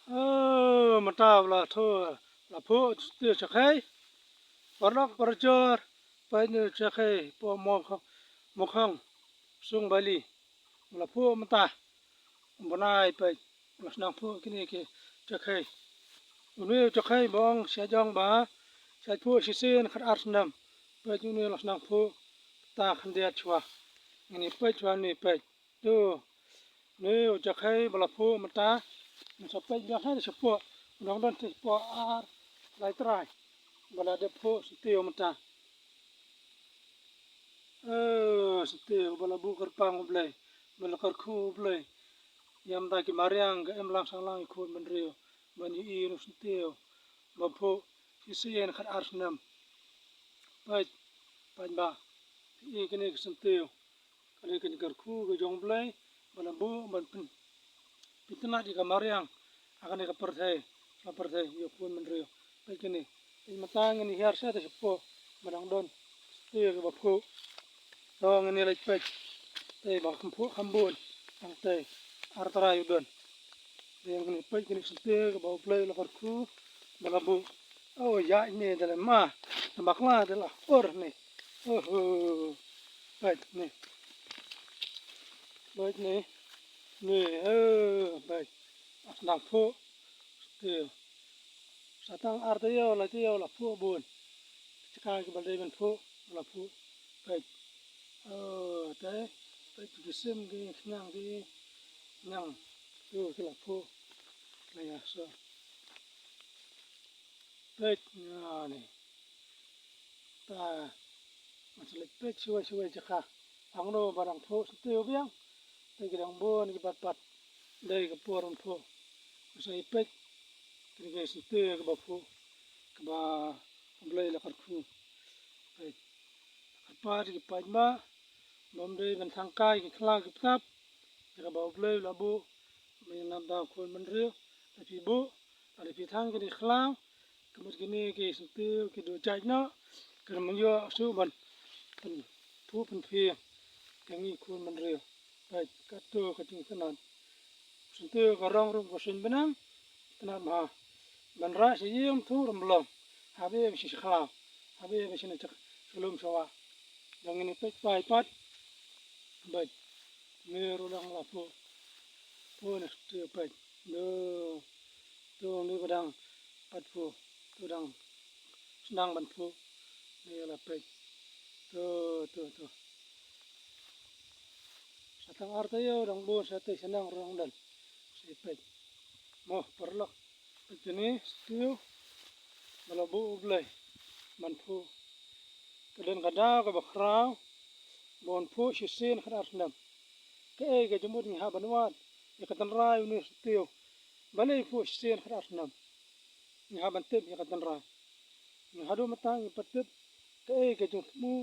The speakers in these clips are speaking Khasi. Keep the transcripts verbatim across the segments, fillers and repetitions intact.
Oh, mynta ba la thoh, la phuh te u jakhei. Paralok parajor, peit une u jakhei, poh Mokhong, Mokhong, Sung Bali. Ba la phuh mynta. Bnai peit, la sdang phuh kine ki jakhei. Une u jakhei ba ong sha jong ba, sha phuh shisien khatar snem. Peit une la sdang phuh, ta khyndiat shuwa. Ngin ïa peit shuwa une peit. To, une u jakhei ba la phuh mynta. Ngin sa peit biang ha shapoh. Nang don shapoh ar lai trai ba la dep phuh syntiew mynta. Eh, syntiew ba la buh kyrpang U Blei, ba la kyrkhu U Blei. Ïa mynta ki mariang ka im lang sah lang ïa ki khun bynriew ban ïohi ïa une u syntiew ba phuh shisien khatar snem. Peit, peit ba ïa kine ki syntiew. Ka dei ka jingkyrkhu ka jong U Blei ba la buh ban pyn, pynitynnad ïa ka mariang ha kane ka pyrthei, ka pyrthei ïa ki khun bynriew. Peit kane, peit mynta ngin ïa hiar sha te shapoh ba dang don te kaba phuh. To ngin ïa leit peit te ba kham phuh kham bun. Tang te ar trai u don. Te ngin ïa peit kane ka syntiew kaba U Blei u la kyrkhu ba la buh. Oh, ïa ine da lei ma, da bakla da la ur ne. Oh, oh. Peit ne. Peit ne. Ne, eh, peit. Ba sdang phuh. Te. Sa tang ar taïew, lai taïew la phuh bun. Jaka kiba dei ban phuh, la phuh. Peit. Oh, te. Peit ki sim ki khñiang ki. Khñiang. Tu ki la phuh. La ïa so. Peit, ïa ne. Ta, ngan sa leit peit shuwa shuwa jaka. Hangno ba dang phuh syntiew biang. Te ki dang bun ki bat bat. Dei ka por ban phuh. Ngan sa ïa peit. Kine ki syntiew kaba phuh. Kaba U Blei la kyrkhu. Peit. Kyrpad ki paidbah. Bym dei ban thangkai ki khlaw ki btap. Ïa kaba U Blei u la buh. Mynta da u khun bynriew. Lada phi buh. Lada phi thang kine ki khlaw. Ka mut kine ki syntiew ki duh jait noh, kane mynta ïoh shuh ban pynphuh pynphieng ïa ngi khun bynriew. Peit katto ka jingtynnad. Syntiew ka rong rum ka suiñ bneng, tynnad bha. Ban rah sha ïing tu rum blong. Hap ïa ban sha khlaw. Hap ïa ban sha lum sha wah. Dang ngin peit pai pat. Peit. Mir u dang la phuh. Phuh ne tu peit. Duh. Tu ni ba dang pat phuh. Tu dang sdang ban phuh. Ni la peit. Tu, tu, tu. Sa tang ar taïew dang bun sa te sdang rong dan. Sa peit. Mo paralok. Peit kane syntiew ba la buh U Blei ban phuh. Ka don ka daw kaba khraw ban phuh shisien khatar snem. Kaei ka jingmut ngi hap ban wad ïa ka tynrai une u syntiew. Balei phuh shisien khatar snem? Ngi hap ban tip ïa ka tynrai. Ngi haduh mynta ngi pat tip kaei ka jingthmu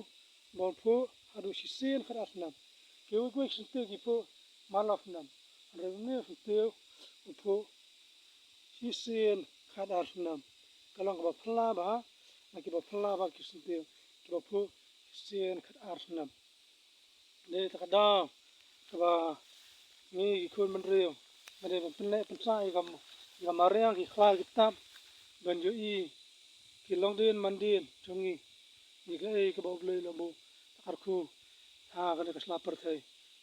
ban phuh haduh shisien khatar snem. Kiwei kiwei ki syntiew ki phuh man la snem. Hynrei une u syntiew u phuh shisien khatar snem. Ka long kaba phylla bha na kiba phylla bha ki syntiew kiba phuh shisien khatar snem. Dei ta ka daw kaba ngi ki khun bynriew ngi dei ban pynneh pynsah ïa ka, ïa ka mariang ki khlaw ki btap ban ïohi ki longdien mandien jong ngi. Ïa kaei kaba U Blei u la buh kyrkhu ha kane ka sla pyrthei.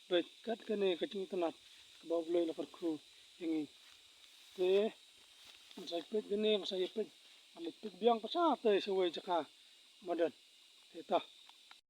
Bad kat kane ka jingtynnad kaba U Blei u la kyrkhu ïa ngi. Te ngan sa ïa peit kane, ngan sa ïa peit, ngan ïa peit biang pat sha te sha wei jaka. Madan. Te ta.